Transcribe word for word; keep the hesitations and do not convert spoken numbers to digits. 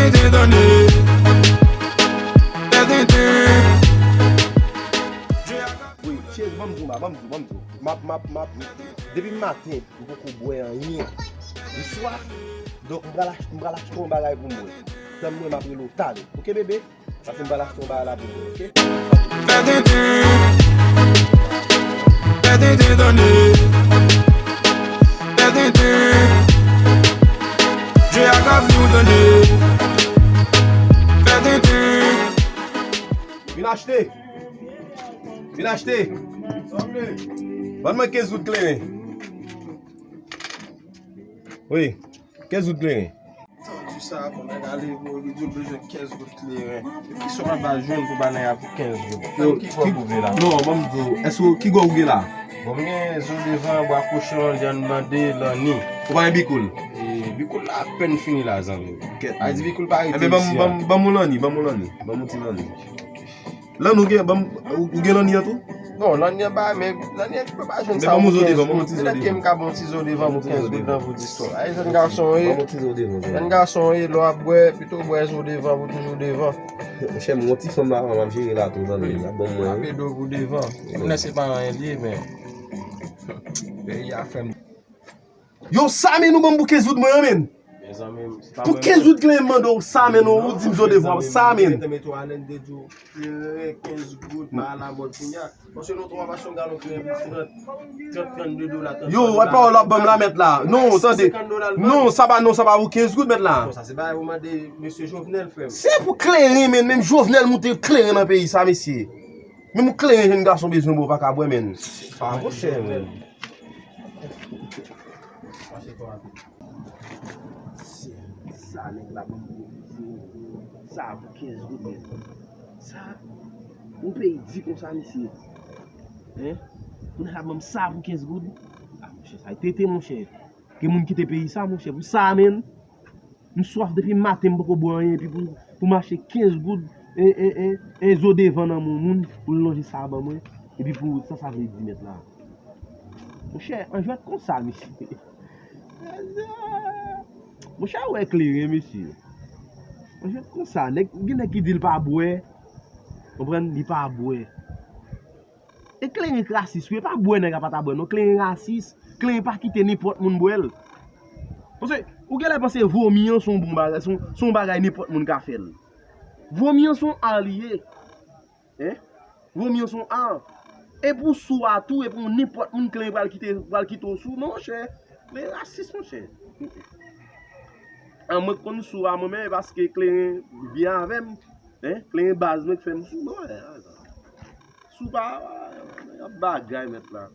Tenten tande. Tenten. Wi, cheri, ban m di w, ban m di w, ban m di w. M ap, m ap, m ap, depi maten, m poko bwè anyen. M swaf. Donk, m pral ach-, m pral achte yon bagay pou m bwè. Tann mwen, m ap rele w talè. Oke, bebe? Pase m pral achte yon bagay la pou mwen, oke? Fè tenten. Fè tenten tande. Fè tenten. Jwe ak avni w tande. Fè tenten. Vin achte. Vin achte. Ban mwen kenz goud kleren. Wi. Kenz goud kleren. Tande sa, kòmè gale, bro, li di w bezwen kenz goud kleren. Ki sa w pa jwenn pou bagay la pou kenz goud? Yo, ki gwa w gen la? Non, ban m di w, èske w, ki gwa w gen la? Bon, m gen zo devan, bwa kochon, vyann mande, lanni. Ou pa gen bikoul? E, bikoul la apèn fini la, zanmi m. Kèt. A di bikoul pa rete isi a. Enben, ban m, ban m, ban m yon lanni, ban m yon lanni. Ban m yon ti lanni. Lanni ou gen, ban m, ou, ou gen lanni an tou? Non, lanni an ba, men lanni an, ou pa jwenn sa pou kenz goud. Men ban m yon zo devan, ban m yon ti zo devan. Petèt ke m ka ba w yon ti zo devan pou kenz goud nan pou di istwa. Ay, jèn gason ye. Ban m yon ti zo devan. Jèn gason ye, lè w ap bwè, pito w bwè zo devan pou toujou devan. Monchè, m gon ti fanm la, m ap jere la tou, zanmi m. Wi. Ban m mwen, wi. Ap ede w pou devan. Wi. Menm lè se pa anyen li ye, men peyi a fè m. Yo, sa men nou ban m pou kenz goud mwen an, men. Mezanmi, se pa mwen menm. Pou kenz goud kleren m mande w, sa men, ou di m zo devan, sa men. Mezanmi, mwen te mete w alèz de di w, kleren kenz goud pa alamòd kounye a. Paske lòt ou pa pase yon galon kleren pou trant, trant, trannde dola, trant dola. Yo, wè pawòl w ap ban m la, mèt la. Non, tande. Senkant dola l vann. Non, sa pa, non, sa pa pou kenz goud, mèt la. Non, sa se bagay ou mande mesye Jovenel, frè m. Se pou kleren, men, menm Jovenel moute kleren nan peyi sa, mesye. Menm yon kleren jèn gason bezwen bwè, w pa ka bwè, men. Pa monchè, men. Sa nèg la ban m pou sa pou kenz goud, men. Sa, yon peyi di konsa, mesye. Hein? Pou nèg la ban m sa pou kenz goud? Ah, monchè, sa e tete, monchè. Gen moun kite peyi sa, monchè, pou sa, men. M swaf depi maten, m poko bwè anyen, epi pou, pou m achte kenz goud, e, e, e, e zo devan nan men yon moun, pou l lonje sa ban mwen, epi pou, sa sa vle di mèt la? Monchè, an jwèt konsa, mesye. Monchè, ou wè kleren, mesye. An jwèt konsa, nèg, gen nèg ki di l pa bwè, konprann, li pa bwè. E kleren rasis, wi, e pa bwè nèg la pa ta bwè, non, kleren rasis, kleren pa kite nenpòt moun bwè l. Paske, ou genlè panse vomi an se yon bon bagay, se yon, se yon bagay nenpòt moun ka fè l. Vomi an se yon ar li ye. Hein? Vomi an se yon ar. E pou sou a tou, e pou nenpòt moun kleren pral kite, pral kite w sou, non, monchè. Kleren rasis, monchè. An mwen k konn sou a, mwen menm, e paske kleren byen avè m. Hein? Kleren baz mwen k fè m sou, non, hein? Sou pa, y ap bagay mèt la.